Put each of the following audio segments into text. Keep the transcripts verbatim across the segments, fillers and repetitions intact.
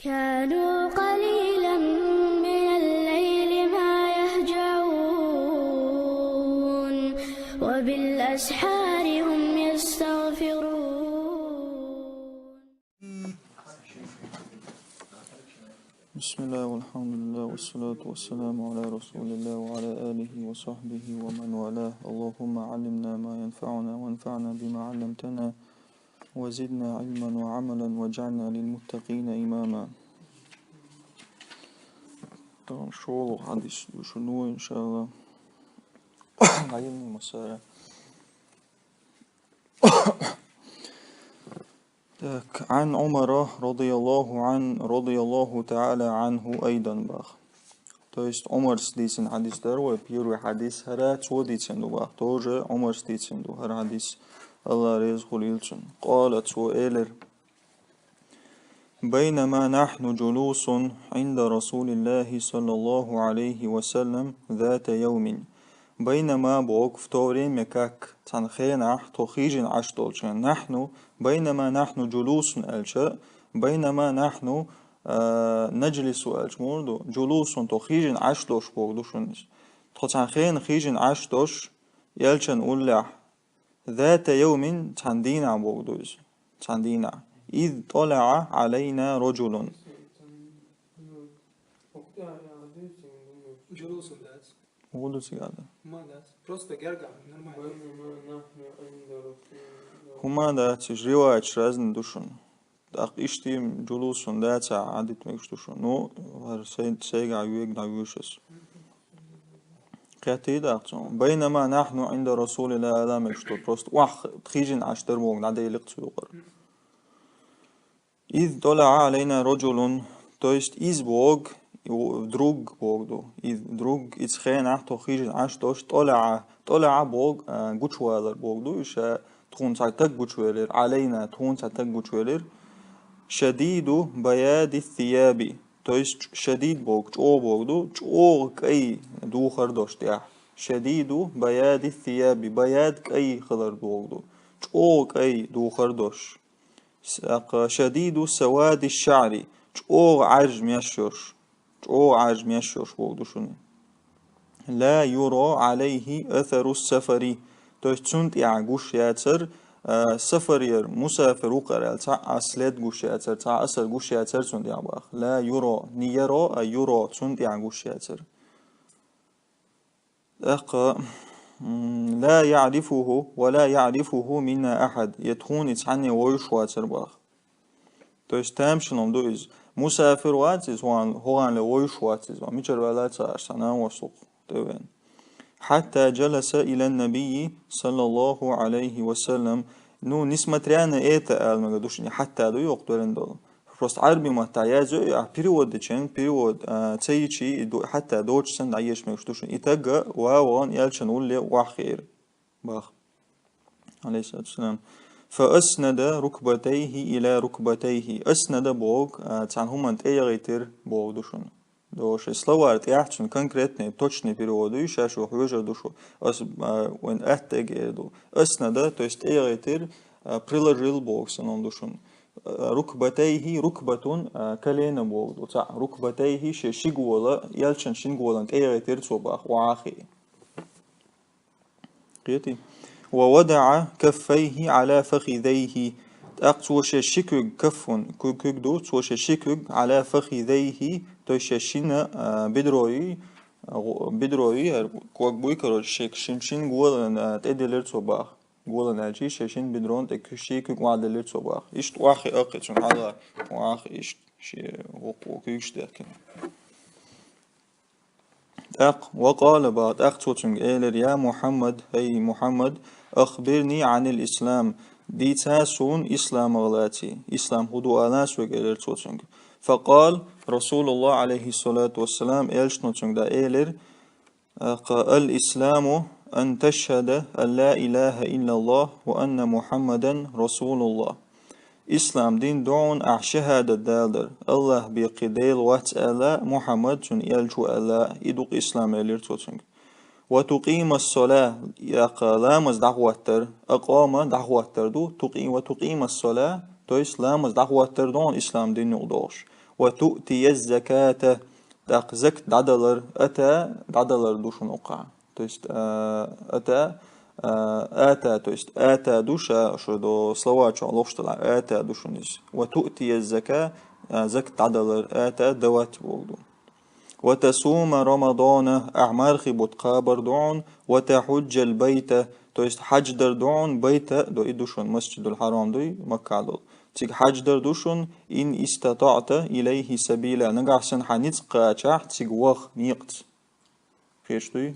كانوا قليلا من الليل ما يهجعون، وبالأسحار هم يستغفرون. بسم الله والحمد لله والصلاة والسلام على رسول الله وعلى آله وصحبه ومن والاه. اللهم علمنا ما ينفعنا وانفعنا بما علمتنا وزدنا علما وعملا واجعلنا للمتقين إماما. Tamam, şu olur hadis, şu nu inşallah. Hayırlı masara. Так, عن عمر رضي الله عنه، رضي الله تعالى عنه أيضا бах. То есть Умар дийцина хьадис дар вай, первый хьадис хӀара цо дийцина ду бах. Тоже Умар дийцина ду хӀара хьадис. Аллах реза хуьлийла цунна. قال, цо элира: بينما نحن جلوس عند رسول الله صلى الله عليه وسلم ذات يوم. بينما боху, в то время как, цхьана хенахь, тхо хьийжина Ӏаш долчу. نحن, بينما نحن جلوس аьлча, بينما نحن, а, نجلس аьлча муха ду, جلوس тхо хьийжина Ӏаш долуш боху ду шуна иза. Тхо цхьана хенахь хьийжина Ӏаш долуш, элчан уллехь, ذات يوم, цхьана дийнахь боху ду иза. Цхьана дийнахь. إذ طلع علينا رجل. جلوس дац. Муха ду цигахь? Ма дац. Просто гергахь, нормально. ХӀума дац, уьш риваяташ разный ду шуна. ТӀаккха иштта جلوس дац, Ӏадит мегаш ду шуна. Ну, хӀара сай-, сайгахь йоьга дӀавоьшу аса. Кхетий даккха цунна. بينما نحن عند رسول الله, Ӏаламат ду, просто охьа хьийжина Ӏаш дар боху, дӀаделира цу юкъара. إذ طلع علينا رجل, то есть иза боху, вдруг боху ду. Иза вдруг, иза хенахь тхо хьийжина Ӏаш долуш, طلع, طلع боху, а, гучувалар боху ду, и ша тхуна цхьа таг гучувелира, علينا, тхуна цхьа таг гучувелира. شديد بياض الثياب. То есть шадид боху, чӀогӀа боху ду, чӀогӀа кӀай духар долуш тӀехь. شديد بياض الثياب, баяд кӀай хилар боху ду. ЧӀогӀа кӀай духар долуш. С-, акха, شديد سواد الشعر, чӀогӀа Ӏаьржа меш йолуш. ЧӀогӀа Ӏаьржа меш йолуш боху ду шуна. لا يرى عليه أثر السفر. То есть цунна тӀехь гуш яцара, а, сафар яр, мусафир ву-кх аьлла, цхьа а след гуш яцара, цхьа а асар гуш яцара цунна тӀехь бах. لا يرى, не يرى, а يرى, цунна тӀехь гуш яцара. ТӀаккха, м, لا يعرفه ولا يعرفه منا أحد. Я тхуна и цхьанне вовзаш вацара бах. То есть тамашийна хӀума ду иза. Мусафир вац иза, хӀун, хӀун ле вовзаш вац иза. Мичара ваьлла ца аьлча, цхьа нанас ву-кх тӀевеана. حتى جلس إلى النبي صلى الله عليه وسلم. Ну, несмотря на это, аьлла мегар ду шуна, хьатта ду йоккха долуш долу. Просто Ӏарби маттахь яздо, а перевод дечен, перевод, а, ца йичи, и до-, хьатта доцуш санна дӀаеш мегаш ду шуна. И таг а ван-ван элчан улле охьахиира. Бах. Алейхиссалату вассалам. فأسند ركبتيه إلى ركبتيه. أسند боху, а, цхьана хӀуманна тӀе яхийтира боху ду шуна. Дош, и словарь тӀехь цуьнан конкретный, точный перевод ю, ша шу хьоьжур ду шу. Ас, а, вайн атта эгер ду. أسند, то есть тӀе яхийтира, а, приложил боху санна ду шуна. А, ركبتيه, ركبة, а, колено боху ду. Цхьаъ, ركبتيه, шен ши гола, элчан шин голан тӀе яхийтира цо бах, охьахии. Кхетий? ووضع كفيه على فخذيه. ТӀаккха цо шен ши куьг, каффун, куьг, куьг ду, цо шен ши куьг على فخذيه, то есть шен шина, а, бедро ю, а, гӀо-, бедро ю, хӀара ког буй, короче, шен шин, шин голан, а, тӀе делира цо бах. Голан аьлчи, шен шин бедрон тӀе ку-, ши куьг охьаделира цо бах. Иштта охьахиъна кхин цунна хьала, охьахиъна иштта, шен вукхо куьйгаш дехкина. ТӀаккха, وقال, бах, тӀаккха цо цуьнга элира: يا محمد, хӀай Мухьаммад, أخبرني عن الإسلام, дийца суна исламах лаций, ислам хӀун ду ала соьга, элира цо цуьнга. فقال رسول الله عليه الصلاة والسلام, элчано цуьнга дӀаэлира: الإسلام أن تشهد أن لا إله إلا الله وأن محمدا رسول الله. Ислам дин ду хьуна ахь шахӀадат далар, Аллах беккхий Дела вац аьлла, Мухьаммад цуьнан элча ву аьлла, и ду-кх ислам, элира цо цуьнга. وتقيم الصلاة, тӀаккха ламаз дӀахӀоттар, أقام дӀахӀоттар ду, تقيم, وتقيم الصلاة, то есть ламаз дӀахӀоттар ду хьуна ислам дин юкъа догӀуш. وتؤتي الزكاة, тӀаккха закат дӀадалар, ата дӀадалар ду шуна укхахь. То есть, а, ата, а, ата, то есть ата ду ша, шу до слова чу лохуш дала, ата ду шуна иза. وتؤتي الزكاة, а, закат дӀадалар, ата давать боху ду. وتصوم رمضان, ахь мархи бутт кхабар ду хьуна, وتحج البيت, то есть хьаьж дар ду хьуна, байта до и ду шуна, Масджидул Хьарам дуй, Макка долу. Цига хьаьж дар ду шуна, إن استطعت إليه سبيلا, нагахь санна хьан ницкъ кхачахь цига ваха некъаца. Кхеташ дуй?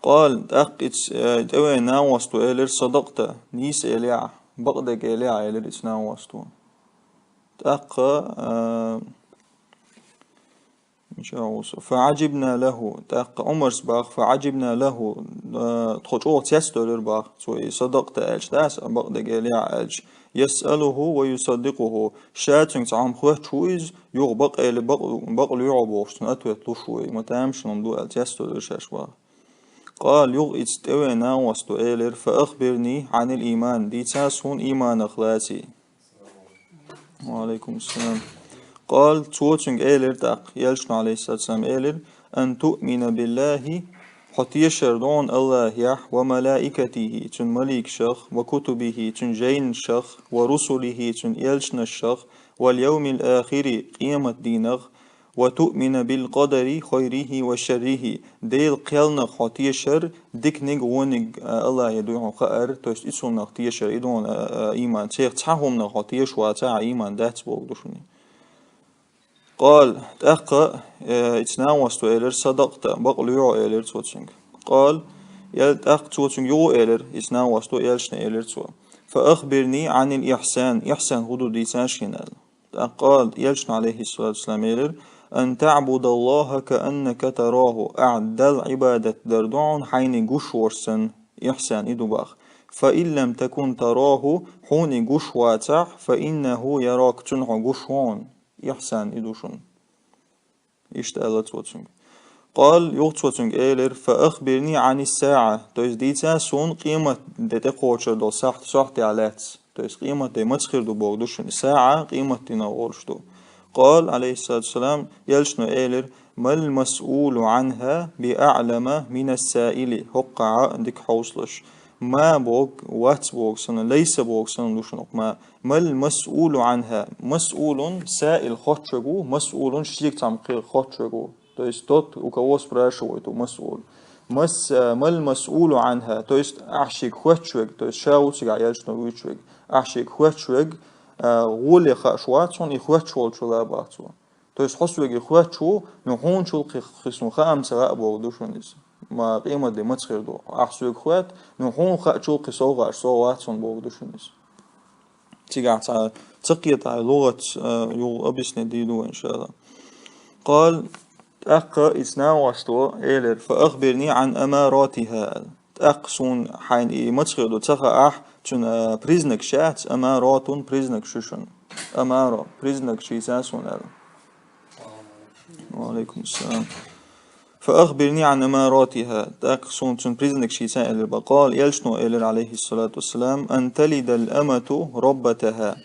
قال, тӀаккха иц-, э, тӀевеана нагӀост элира, صدقت, нийса элира, бакъдерг элира, элира иц нагӀост. ТӀаккха, э, мича гӀуса, فعجبنا له, тӀаккха Ӏумарс баха, فعجبنا له, э, тхо чӀогӀа цецдоьлира баха, цо и صدقت аьлча, дас, бакъдерг элира аьлча, يسأله ويصدقه, ша цуьнга цхьа хӀума хоьттуш ву иза, юха бакъ эли, бакъ, бакъ луьйгӀо бохуш, цунна ответ луш ву, ма тамашалам ду аьлла, цецдоьлира шаьш баха. قال, юха иц тӀевеана нагӀост элира, فأخبرني عن الإيمان, дийца суна иманах лаций. وعليكم السلام. قال, цо цуьнга элира тӀаккха, Элчано, عليه الصلاة والسلام, элира, أن تؤمن بالله, хьо тешар ду хьуна Аллахьехь, وملائكته, цуьнан маликашах, وكتبه, цуьнан жайнашах, ورسله, цуьнан элчанашах, واليوم الآخر, къематдийнах, وتؤمن بالقدر خيره وشره, Делан кхелнах хьо тешар, диканиг, вониг, а, Аллахье дуй хьуна хаар, то есть и цунах тешар, и ду хьуна, а, а, иман, цех цхьа хӀуманах хьо тешаш вацахь, а, иман дац боху ду шуна. قال, тӀаккха, э, иц нагӀост элира, صدقت, бакъ луьйгӀо элира цо цуьнга. قال, я, тӀаккха цо цуьнга юха элира, иц нагӀост элчане элира цо, فأخبرني عن الإحسان, ихьсан хӀун ду дийца шена аьлла. ТӀаккха Элчано, عليه الصلاة والسلام, элира: أن تعبد الله كأنك تراه, ахь Далла Ӏибадат дар ду хьуна хьайна гуш волуш санна, ихьсан и ду баха. فإن لم تكن تراه, хьуна гуш вацахь, فإنه يراك, цунна хьо гуш ву хьуна, ихьсан и ду шуна. Иштта аьлла цо цуьнга. قال, юха цо цуьнга элира: فأخبرني عن الساعة, то есть дийца суна къемат де тӀекхочур долу сахьт, сахьтехь лаьцна. То есть къемат де маца хир ду боху ду шуна. ساعة, къематдийнах олуш ду. قال, عليه الصلاة والسلام, Элчано элира: ما المسؤول عنها بأعلم من السائل, хӀокхахь дика хьовсалаш. ما боху, вац боху санна, ليس боху санна ду шуна хӀокху ما. ما المسؤول عنها. مسؤول, саил, хоттуш верг ву, مسؤول, шега цхьамма кхин хоттуш верг ву. То есть тот, у кого спрашивают, у مسؤول. Мас-, а, ما المسؤول عنها, то есть ахь шега хоттуш верг, то есть ша ву цигахь Элчано вуьйцуш верг. Ахь шега хоттуш верг, а, гӀоле хууш вац хьуна, и хоттуш волчул а баха цо. То есть хьо соьга хоьттуш ву, но хьуначул кхин, кхин суна хаа ца хаьа боху ду шуна иза. Ма къемат де маца хир ду. Ахь соьга хоьтту, но хьуна хаьачул кхин совгӀаташ, совгӀат суна боху ду шуна иза. Цигахь цхьа ца кхетахь, лугӀатца, а, юха объяснить дийр ду вай, иншаАллахӀ. قال, тӀаккха иц нагӀошто элира: فأخبرني عن أماراتها. ТӀаккха суна хьайна и маца хир ду ца хаахь, цуьнан, а, признакаш яц, أمارات, признакаш ю шуна. أمارة, признакаш йийца суна аьлла. وعليكم السلام. فأخبرني عن أماراتها. ТӀаккха суна цуьнан признакаш йийца элира баха. قال, Элчано элира, عليه الصلاة والسلام: أن تلد الأمة ربتها.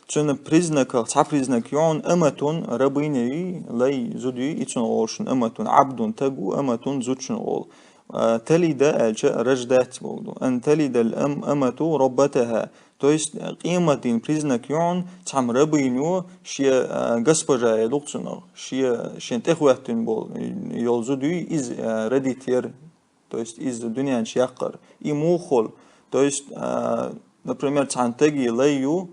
Цуьнан признаках цхьа признак ю хьуна: أمة, рабыня юй, лай, зуда юй, и цунах олу шуна أمة, عبد таг ву, أمة зуда шуна олу. А, تلد аьлча, рождать боху ду. أن تلد الأم-, أمة ربتها. То есть, э, къематдийнан признак ю хьуна, цхьамма рабыня, шен, э, госпожа яр ду-кх цунах, шен, шен тӀехӀоьттина болу, э, йолу зуда юй, иза, э, родить яр, то есть иза дуьнен чу яккхар. И муха хуьлу? То есть, э, например, цхьана стеган лай ю,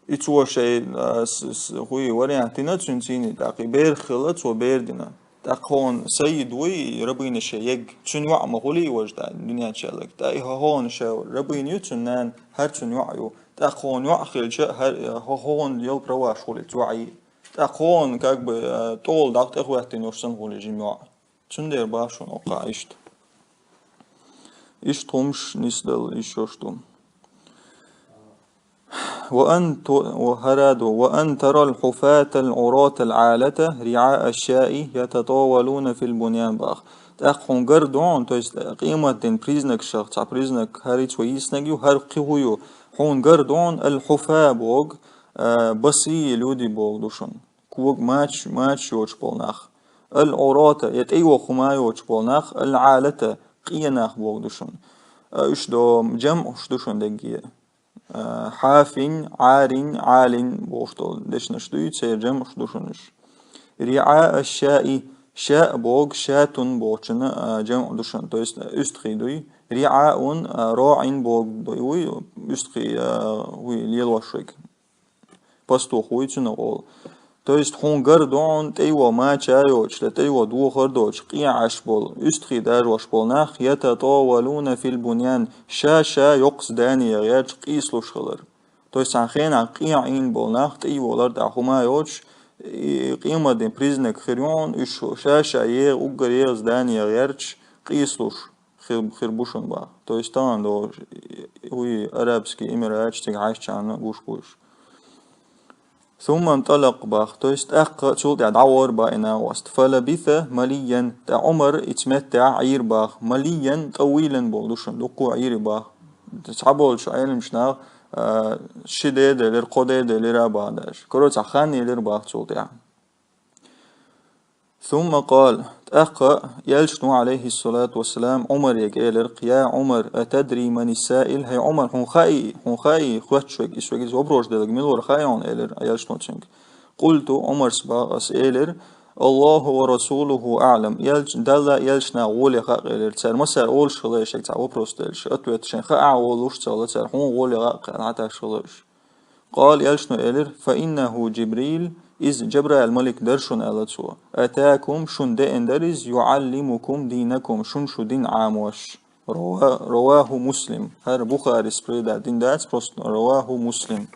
и цо шайн, а, с-, с-, хӀун ю, вариант дина цуьнан цӀийнан, тӀаккха и бер хилла, цо бер дина. ТӀаккха хьуна саййид вуй, и рабыня шен ерг. Цуьнан йоӀ ма хуьлий важа, тӀаккха дуьнен чу яьлларг. ТӀаккха и хьо-, хьуна ша рабыня ю цуьнан нана, хӀара цуьнан йоӀ ю. ТӀаккха хьуна йоӀ хилча, хӀара, хьо-, хьуна йолу праваш хуьлий цу йоӀан. ТӀаккха хьуна, как бы, а, тӀехула дӀа тӀехӀоьттина йолуш санна хуьлий жима йоӀ. Цундела боху шуна оккхахь иштта. Иштта хӀумаш нисдала йиш йолуш ду. وأن ت-, وهراد، وأن ترى الحفاة العراة العالة رعاء الشاء يتطاولون في البنيان боху. ТӀаккха хьуна гар ду хьуна, то есть къематдийнан признакашах цхьа признак, хӀара цо йийцинарг ю, хӀара кхин хӀун ю. Хьуна гар ду хьуна الحفاة боху, а, босые люди бохург ду шуна. Ког мач-, мача йоцуш болу нах. Ал-Ӏурата, я тӀейогӀу хӀума йоцуш болу нах, ал-Ӏалата, къен нах бохург ду шуна. А, уьш до-, жамӀуш ду шуна дерриге. А, хьафин, Ӏарин, Ӏалин бохуш долу дешнаш дуй, церан жамӀуш ду шуна уьш. РиӀаа аш-шаи, шаъ бохург шатун бохучун, а, жамӀ ду шуна, то есть, а, уьстагӀий дуй. РиӀааун, а, роӀин бохург дуй, уьстагӀий, а, вуй лелош верг. Пастух вуй цунах олу. То есть хьуна гар ду хьуна тӀейогӀу мача йоцуш, я тӀейогӀу дохар доцуш, къен Ӏаш болу, уьстагӀий даржош болу нах, ятатавалуна фил буньян, ша-ша йоккха зданиех гӀерташ къийсалуш хилар. То есть цхьана хенахь къен Ӏийна болу нах тӀейогӀур тӀехь хӀума йоцуш, и къематден признак хир ю хьуна, уьш ша-ша еха, уггар еха зданиех гӀерташ къийсалуш хир, хир бу шуна боху. То есть тахана долуш, вуй Арабский Эмираташ цига хьаьжча гуш бу уьш. Сумма инталакъа боху, то есть тӀаккха цул тӀаьхьа дӀагӀора боху и накъост. Фалабиса малиян, тӀаккха Ӏумар ицу меттехь Ӏийра боху, малиян тӀавилан бохург ду шуна, дуккха Ӏийра боху. Цхьаболчу Ӏеламчу наха, а, ши де делира, кхо де делира боху даже. Короче, цхьа хан елира боху цул тӀаьхьа. Сумма къала, тӀаккха Элчано, Ӏалайхиссалату вассалам, Ӏумаре элира: «Я Ӏумар, атадри мани саил?» ХӀей Ӏумар, хьуна хаьий, хьуна хаьий, хоьттуш верг, иза верг, иза вопрос делларг мила вара хаьий хьуна, элира Элчано цуьнга. Къулту, Ӏумарс боху, ас элира: «Аллаху ва расулуху аълам». Элч-, Далла а, Элчанна а гӀоле хаьа, элира. Цара массара олуш хилла шайга цхьа вопрос деллаш, ответ шайн хаьа а волуш ца хилла цара, хьуна гӀоле хаьа аьлла, хьатаьш хилла уьш. Къала, Элчано элира: «Фа иннаху Джибрил, иза Джабраил малик дара шуна», аьлла цо. «Атакум, шуна деана дара иза, юӀаллимукум динакум, шуна шу дин Ӏамош». Рава-, раваху Муслим. ХӀара Бухарис предать дина дац, просто раваху Муслим.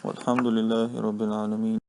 Валхьамдулиллахи Раббил Ӏаламин.